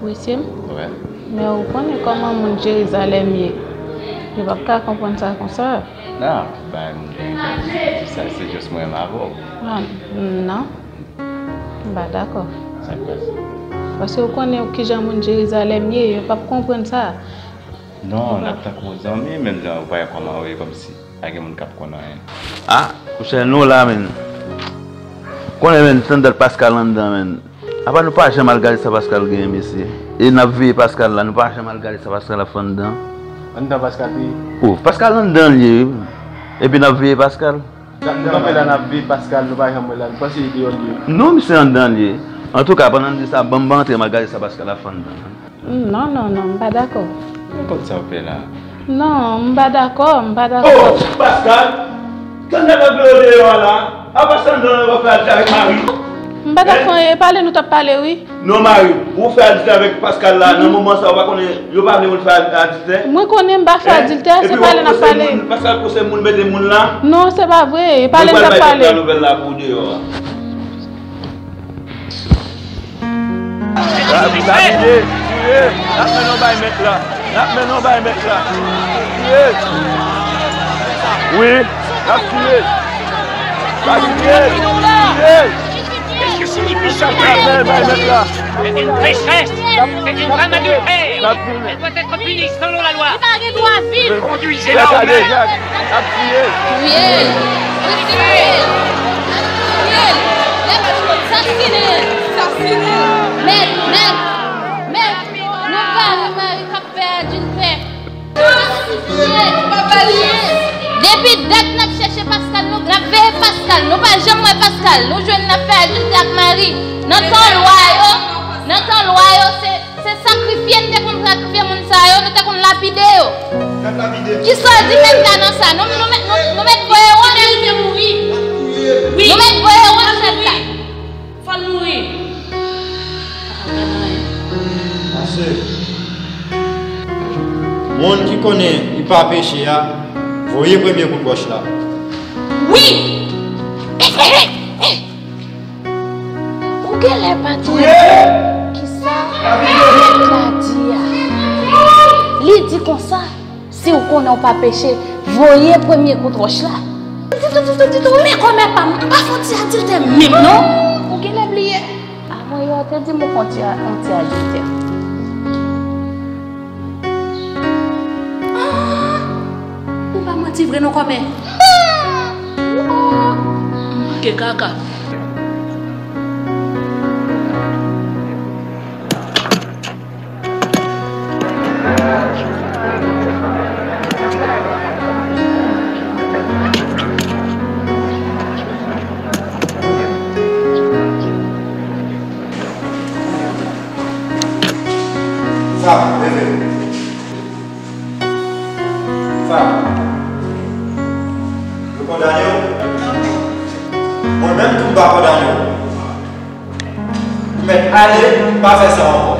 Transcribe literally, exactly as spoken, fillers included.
Apresye m. Wè. Men ou konnen kòman moun Jerizalèm ye. Yo p ap ka konprann sa konsa. Non, bagay moun Jerizalèm, se sa, se jis mwen menm avè w. Ah, non. M pa dakò. Sa k pase? Paske ou konnen kijan moun Jerizalèm ye, yo p ap konprann sa. Non, n ap tankou zanmi, menm jan ou pa wè kòman ou ye, kòmsi pa gen moun k ap konn anyen. Ah, kouchè nou la, menn. Konnen, menn, tann dat Pascal anndan, menn. Apa nou pa janm al gade sa Pascal genyen, mesye? E n ap veye Pascal la, nou pa janm al gade sa Pascal ap fè anndan? Anndan Pascal te ye? Oh, Pascal anndan l ye, wi. Epi n ap veye Pascal? Nou kanpe la, n ap veye Pascal, nou pa janm wè l la, nou panse li deyò l ye. Non, misye anndan l ye. Antouka, pandan n di sa, ban m antre, m al gade sa Pascal ap fè anndan. Non, non, non, m pa dakò. Nenpòt sa w fè la. Non, m pa dakò, m pa dakò. Oh, Pascal! Tann dat ap veye w deyò a la. Apa sa anndan w ap fè adiltè avèk Marie? M pa t ap fè anyen, e pale nou t ap pale, wi. Non, Marie, ou fè adiltè avèk Pascal la, nan moman sa, ou pa konnen yo pa vle moun fè ad- adiltè? Mwen konnen m pa fè adiltè, se pale n ap pale. Epi w ap pouse moun, Pascal pouse moun, mete moun la. Non, se pa vre, e pale n t ap pale. Mwen pral bay pèp la nouvèl la pou w deyò a. Lapide, tire, n ap mennen w bay mèt la. N ap mennen w bay mèt la. Tire. Wi, n ap tire. Lapide, tire. N ap mennen w bay mèt la. C'est une pécheresse, c'est une femme adultère. N ap mennen. Doit être puni selon la loi. Li pa gen dwa viv. Conduisez-la au meurtre. N ap tiye. Tiye l. Tiye l. Tiye l. Lè pa di moun sasinen. Sasinen. Mèt, mèt, mèt. Nou pa wè Marie k ap fè adiltè. Tiye l. Depi dat n ap chèche Pascal, nou, n ap veye Pascal. Nou pa janm wè Pascal. Nou jwenn l ap fè adiltè ak Marie. Nan tan lwa yo, nan tan lwa yo, se Se sakrifye n te konn sakrifye moun sa yo, nou te konn lapide yo. N ap lapide. Kisa w di mèt la nan sa? Nou, nou mèt, nou, nou mèt voye wòch. Li merite mouri. Wi. Nou mèt voye wòch mèt la. Fò l mouri. Pase. Moun ki konnen li pa peche a, voye premye kout wòch la. Wi. Ou genlè pa tande kisa mèt la di a. Li di konsa, si w konnen w pa peche, voye premye kout wòch la. Di tou, di tou, di tou, men kòmè pa m, m pa fè yon ti adiltè menm non. Ou genlè bliye. Avan yè w te di m ou fè yon ti a- yon ti adiltè. Ah! Ou pa manti vre non kòmè. Manke kaka. Sa, leve. Sa, yo kondane w? Mwen menm tou m pa kondane w. Ou mèt ale, pa fè sa ankò.